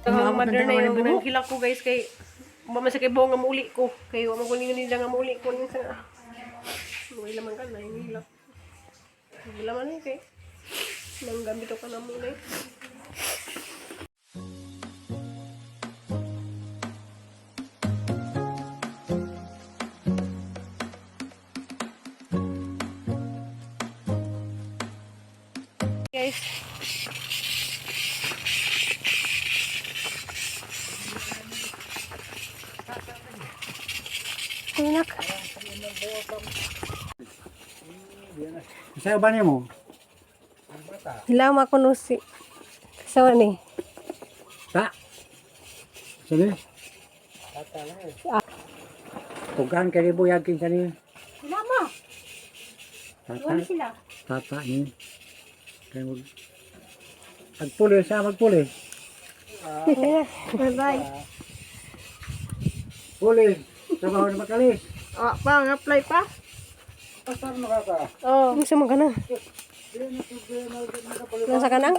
Ang mother na yung nang hilak ko, guys, kay wa man sa kay buong nga mauli ko kay wa man ko nila nga mauli ko ning sa way laman ka na yung hilak. Wala man eh kay nang gamit ko na muna eh. Guys. Tinak. Sa ba nimo? Hilama ko no si Kasawa ni. Ta. Sige. Tugan kay buyag kinsa ni? Hilama. Tata. Sila. Tata ni. Kay mo. Pagpuli sa magpuli. Bye bye. Puli. Trabaho na makalis. Ah, pa apply pa. Basta makaka. Oh, unsa man ka na? Nasa ka na?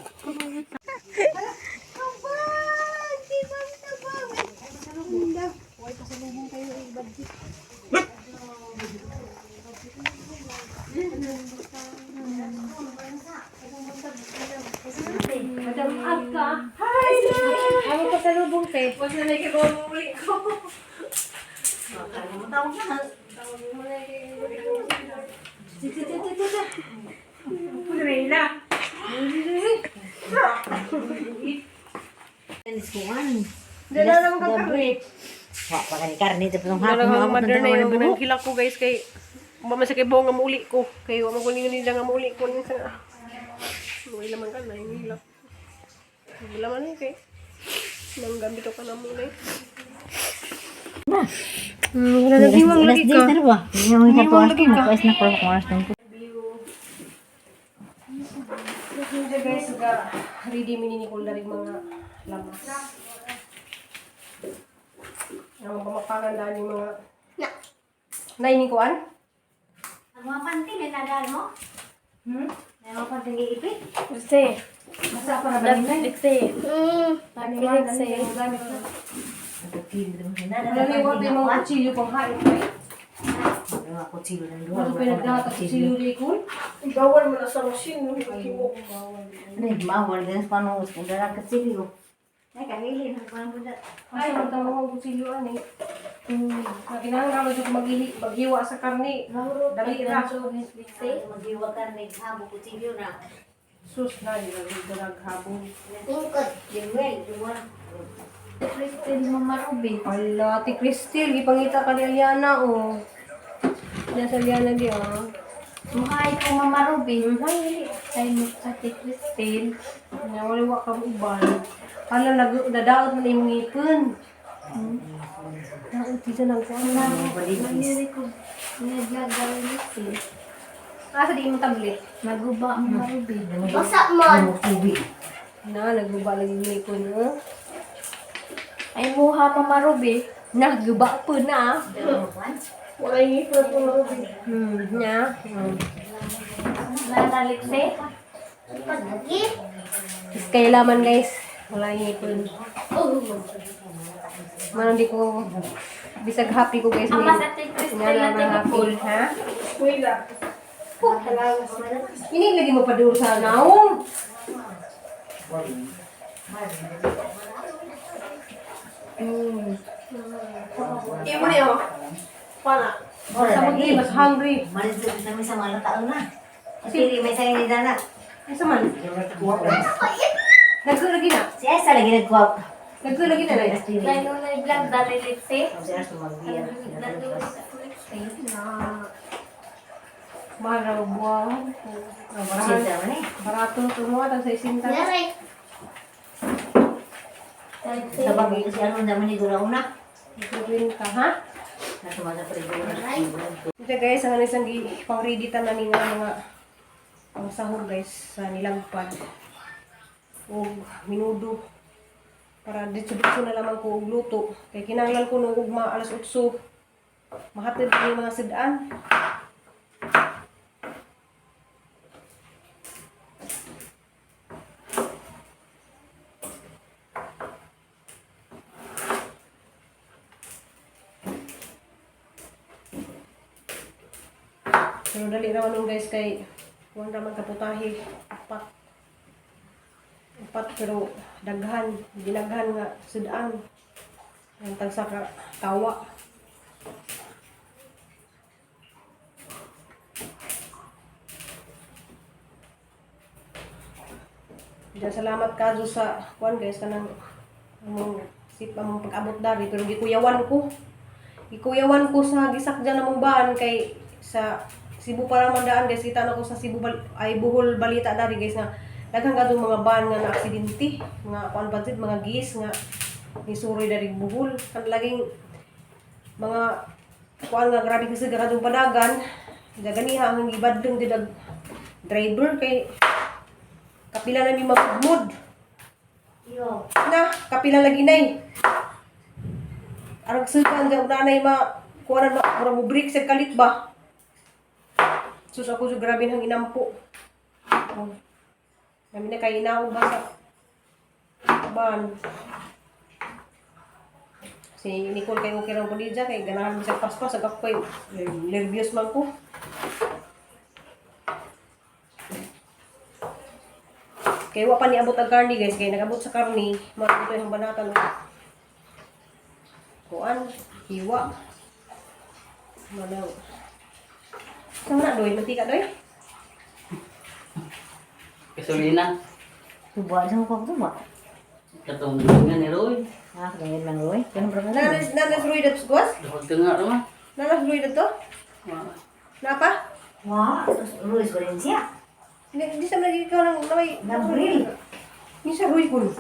Madam Agka. Hi! Ano pa sa lubong, te? Wala na kay uli ko. Tawag na. Tawag mo na kay uli ko. Reyna. Dala lang kang karne. Wa pa kani karne ito pong Wala hapon. ang mother na yung nang hilak ko, guys, kay wa man sa kay buong nga mauli ko kay wa man ko nila nga mauli ko ning sa way laman ka na yung hilak. Wala man eh kay nang gamit ko na muna eh. Wala na giwang lagi ka. Yung lagi ka. na ko kung alas ng Hindi, guys, ga ready mi ni Nicole na rin mga lamas. Ang pamakakan daan yung mga na. Naining kuan? Ang mga panty, may nadaan mo? Hmm? May mga panty nga ipit? Kasi, Basta pa na ba nila? Kasi. Wala na yung yung mga kutsilyo pang hain ko eh. Mga kutsilyo ng duha. Ano pinagdahat ang kutsilyo ni Nicole? Bawal mo na sa machine, no? Ano yung bawal din sa panuos kung dala kutsilyo. Ay, kahili na parang bunda. Ay, magtama ko ang kutsilyo, ani. Nakinahanglan mo dyan maghiwa sa karne. Dali ra. Maghiwa ka na habo kutsilyo na. Sus na, di ba dito naghabol. Ingkod. Limuel, duwa. Christine Mamarubi. Ala, Ate Cristel, gipangita ka ni Aliana, oh. Nasa Aliana di, oh. Mukha ko Mamarubi. Ay, Ate Christine. Nawaliwa ka mo uban. Hala, nadaot man imong ngipon. Naot dito nang kuan. Nangyari ko. Nagagawin. Asa di imong tablet? Maguba ang Marubi. Basa mo. Na, naguba lagi ngipon, oh. Ay, muha pa Marubi. Naguba po na. Wala yung ngipon po na. Nya. Nanalikse. Pagagi. Is kailaman, guys. Wala yung ngipon. Manong di ko bisag happy ko, guys. Amas Ate Christine Nga Ate na happy, Nicole. ha? Ini lagi mo pa duol sa naong. Imo niyo. Pana. Sa magi mas hungry. Malis na kami sa mga tao na. Pili may sayo ni Dana. Asa man? Nagko lagi na. Si Esa lagi nagkuha. Nagko lagi na na. Vlog dali litse. Mahal raw buwan. Barato. Barato to mo tag sa isinta. Naray. Sa bagay kasi ano naman ni Gura una. Ikuin ka, ha? Ito, guys, ang isang pang ready ta na ni nga mga ang sahog, guys, sa nilagpad og minudo para ditso-ditso na lamang ko og luto kay kinahanglan ko nung ugma alas 8 mahatid ni mga sidan. Pero dali ra man guys, kay kuan ra man kaputahe, upat. Upat pero daghan, ginaghan nga sudan. Ang tagsa ka tawa. Diyan, salamat kadyo sa kuan guys, kanang among sip among pag-abot dari, pero gikuyawan ko. Gikuyawan ko sa gisakdyan namong baan kay sa Cebu para man daan guys, kita na ko sa Cebu ay Bohol balita dari guys nga daghang kadtong mga van nga naaksidente, mga kuan ba jud, mga gis nga nisuroy dari Bohol. Kan laging mga kuan nga grabe kasi kadtong padagan, ganiha ang gibadlong jud ang driver kay kapila na mi mapugmod. Yo. Na, kapila lagi nay. Arag sukan ga nanay ma kuanan ma mura mo break sa kalit ba. Sus, ako jud grabe nang inampo. Oh. Nami na kay inaw ba sa ban. Si Nicole kay okay ra ko dija kay ganahan mi sa paspas ag ako kay nervyos man ko. Kay wa pa niabot ang karni guys, kay nagabot sa karni, mabuto yung banatan. Kuan, hiwa. Manaw. Saan na doy? Mantika doy? Gasolina. Tuba sa ko tuba. Katong nga ni Roy. Ah, ganyan lang Roy. Ganun ba na? Nanas nanas ruy dato guwas? Duhag ka nga naman. Nanas ruy dato? Napa? Wa, Roy Valencia. Hindi di sa lagi ikaw nang naway. Nabril. Ni sa ruy kun.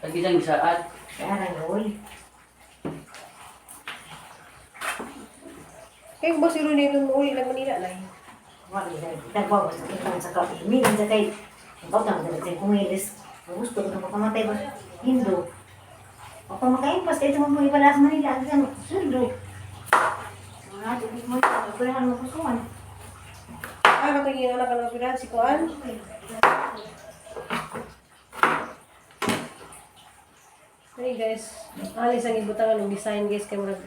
Lagi siyang gisaad. Kaya na Roy. Kay ba si ruy nito mo uli lang Manila nay. Wa, dagwa ba sa kitang sa kape. Minsan sa kay ikaw tang sa kumilis. Gusto ko na makamatay ba? Hindo. O pa makaimpas kay ito mo ipala sa Manila ang isang sundo. Mga tubig mo ito, pero mo kusuan. Ah, katong yung anak ng pirahan si Kuan. Hey guys, alis ang ibutangan ng design guys kay murag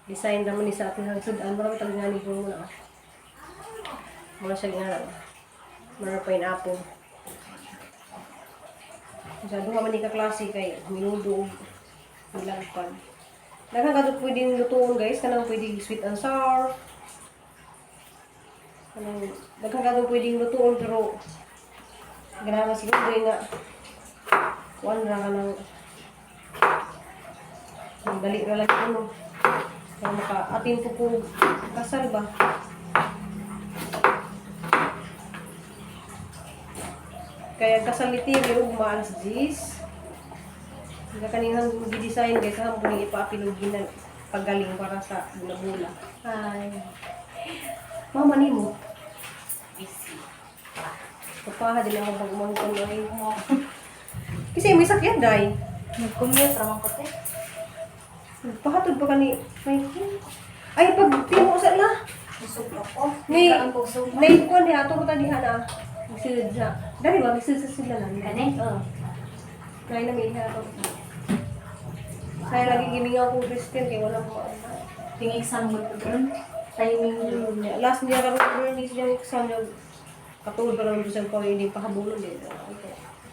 design naman ni sa ating hangsudan. Marami talaga nga ni ko muna. Mura siya nga. Mura pineapple. Sa duha man ni ka klase kay minudo og nilagpan. Daghan kadto pwedeng lutuon guys, kanang pwedeng sweet and sour. Kanang daghan kadto pwedeng lutuon pero ganahan siguro nga kuan ra kanang ang dali ra lang ano. Para maka-atin po ko kasal ba. Kaya kasal ni Tiri ugma alas 10. Nga kaninang gi-design guys, ha mo ning ipaapil og ginan pagaling para sa bula-bula. Ay. Mama nimo. Busy. Kapaha din ako pag umangkon ay. Kasi may sakyan day. Nag-commute ramang ko te. Pahatod pa kani Michael. Ay pag timo sa la. Busog ako. Ni Ang busog. Nay kuan diha ato ta diha na. Gisulod sa. Dali ba gisulod sa sila lang. Kani? Oo. Nay na may diha ato. Saya lagi gimingaw ko Christian kay wala ko ano. Ting exam mo ko doon. Timing yun. Last niya karon Bernice niya exam niya. Katuod pa naman sa ko hindi pa habulon din.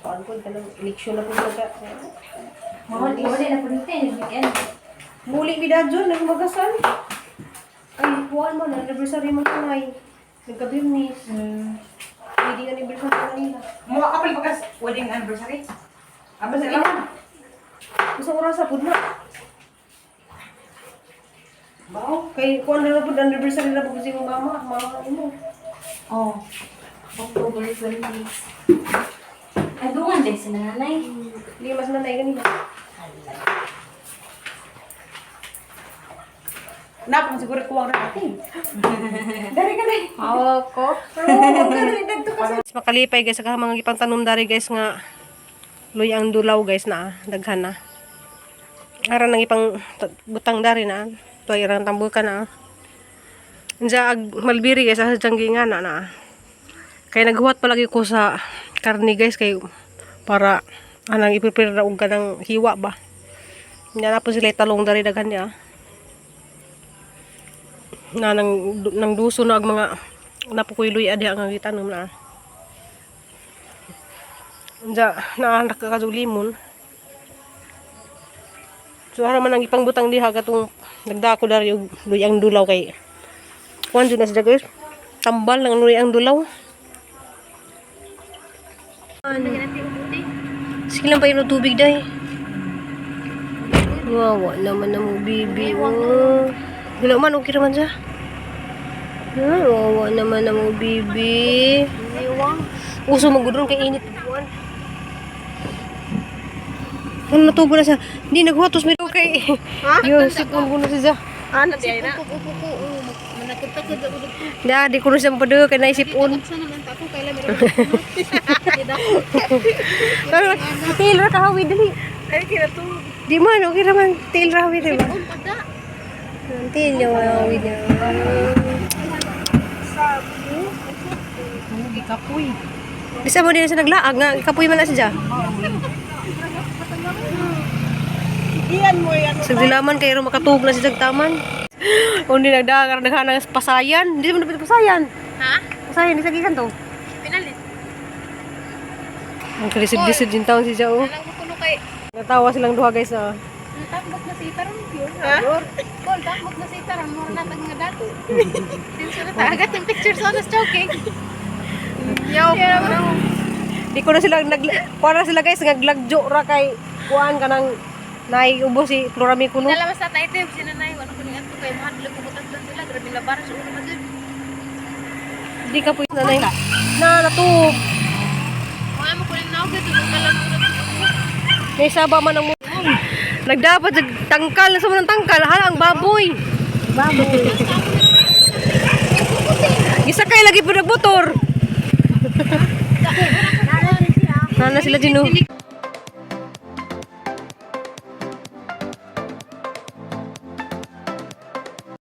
Kuan ko kanang eleksyon na po ka. Mahal, wala na po nito eh. Weekend. Muli mi dadyon nagmagasan. Ay, kuan mo na anniversary mo tunay. Nagka-Biyernes. Wedding anniversary na nila. Mukha ka pala pagkas wedding anniversary. Aba sa ilan? Isang oras pud na. Bao. Kay kuan na pud anniversary na pud si imong mama, mama imo. Oh. October 26. Ay, dungan din si nanay. Hindi mas nanay ganina. Napang siguro kuwang na natin. Dari ka na. Oo ko. Makalipay guys sa mga gipang tanom dari guys nga luy ang dulaw guys na daghan na. Aran nang ipang butang dari na. Tuay aran tambukan na. Unsa ag malbiri guys asa diyang gingana na. Kaya naghuwat palagi ko sa karni guys kay para anang i-prepare na og kanang hiwa ba. Nya na po sila talong dari daghan niya. Na nang duso na og mga Napukoy luya diha nga gitanom na. Unja, naanak ka kadug limon. So ara man ang ipangbutang diha katong nagdako dari og luyang dulaw kay kuan jud na sila guys. Tambal lang luyang dulaw. Sige lang pa yun tubig day. Wawa naman na mo, bibi. Oh. Wala man, okay naman siya. Ah, wawa naman na mo, bibi. Uso magudron kay init. Buwan. Ano natubo na siya? Hindi, naghutos. May kay. Yun, sipon ko na siya. Ano di ay na? Da, di ko na siya mapadeo kay naisipon. Pero tiil ra kahawi dali. Ay, kinatulog. Di man, okay raman. Tiil ra hawi di ba? Tiil niya hawi niya. Kapoy. Bisa mo din siya naglaag nga kapoy man na siya. Iyan mo yan. Sa dilaman kayo makatug na siya taman. Undi nagdagar naghanang pasayan. Di mo na pasayan. Ha? Pasayan di sa gikan to. Pinalit. Ang kalisod-lisod din taon siya oh. Alam ko kuno kay Natawa silang duha guys ah. Takbot na si Itaron yun. Ha? Kol, takbot na si Itaron. Mura na tag nga dato. Since na tagat ang picture sa onas choking. Yaw. Di ko na sila nag kuan na sila guys naglagjo ra kay kuan kanang naiubo si Florami kuno. Nalamas na tayo itim. Sinanay, wala ko ning ato kay mahadlok ko butas sila. Grabe labaran sa ulo man. Di ka po nanay. Na natug. Mga mo ko ning naog dito kalam ko na. May saba man ang Nagdapat sa tangkal sa ng tangkal hala ang baboy. Baboy. Gisakay lagi po nagmotor. Nana sila dino.